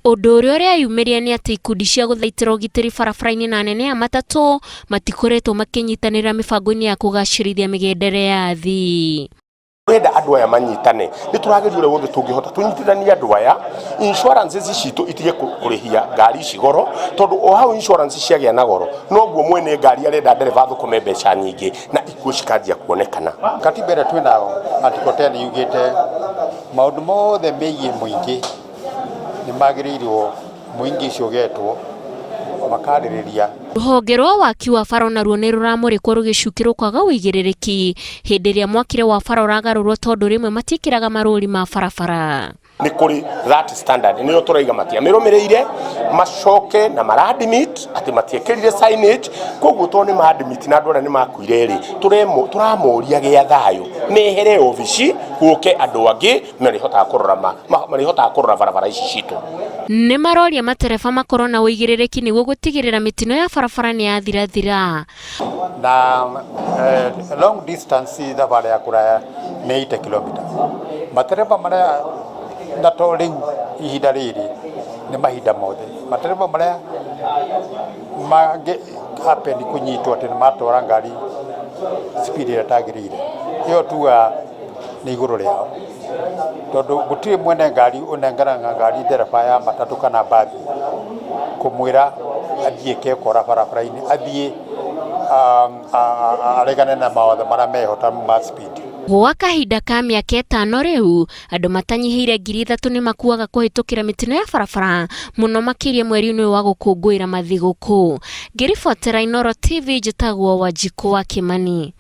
Ũndũ ũrĩa ũreyumĩria nĩ atĩ ikundi cia gũthaitĩra ũgitĩri barabara-inĩ na anene a matatũ matikoretwo makĩnyitanĩra mĩbango-inĩ ya kũgacĩrithia mĩgendere ya athii. Twenda andũ aya manyitane, nĩ tũrageria ũrĩa wothe tũngĩhota tũnyitithanie andũ aya, insurances citũ itige kũrĩhia ngari ici goro, tondũ o hau insurance ciagĩa na goro noguo mwene ngari arenda ndereba athũkũme mbeca nyingĩ na ikuũ cikanjia kuonekana. Katiba ĩrĩa twĩnayo Article 10 yugĩte maũndũ mothe megiĩ mũingĩ nĩ magĩrĩirwo mũingĩ ũcio ũgetwo makarĩrĩria. Rũhonge rwa waki wa bara onaruo nĩ rũramũrĩkwo rũgĩcukĩrwo kwaga ũigĩrĩrĩki hĩndĩ ĩrĩa mwakĩre wa bara ũragarũrwo tondũ rĩmwe matiĩkĩraga marũri ma barabara. Nĩ kũrĩ that standard nĩyo tũraiga matiamĩrũmĩrĩire, macoke na mara admit atĩ matiekĩrire signage, koguo tondũ nĩ ma admit na andũ arĩa nĩ makuire rĩ, tũramoria gĩa thayũ mehere obici gũke andũ angĩ marĩhotaga kũrora marĩhotaga kũrora barabara ici citũ. Nĩ maroria matereba makorwo na ũigĩrĩrĩki nĩguo gũtigĩrĩra mĩtino ya barabara nĩ yathirathira. Na long distance thabarĩ ya kũraya nĩ 80 kilometers. Matereba marĩa na to rĩu ihinda rĩrĩ nĩ mahinda mothe, matereba marĩa mangĩ happen kũnyitwo atĩ nĩ matwara ngari speed ĩrĩa ĩtagĩrĩire, ĩyo tugaga nĩ igũrũ rĩao, tondũ gũtirĩ mwene ngari ũnengeraga ngari ndereba ya matatũ kana mbathi kũmwĩra athiĩ kekora barabara-inĩ, athiĩ aregane na mawatho marĩa meho ta ma speed. Gwa kahinda ka mĩaka ĩtano rĩu, andũ matanyihĩire 3000 nĩ makuaga kũhĩtũkĩra mĩtino ya barabara, mũno makĩria mweri-inĩ ũyũ wa gũkũngũĩra mathigũkũ. Ngĩribotera Inooro TV njĩtagwo Wanjikũ wa Kĩmani.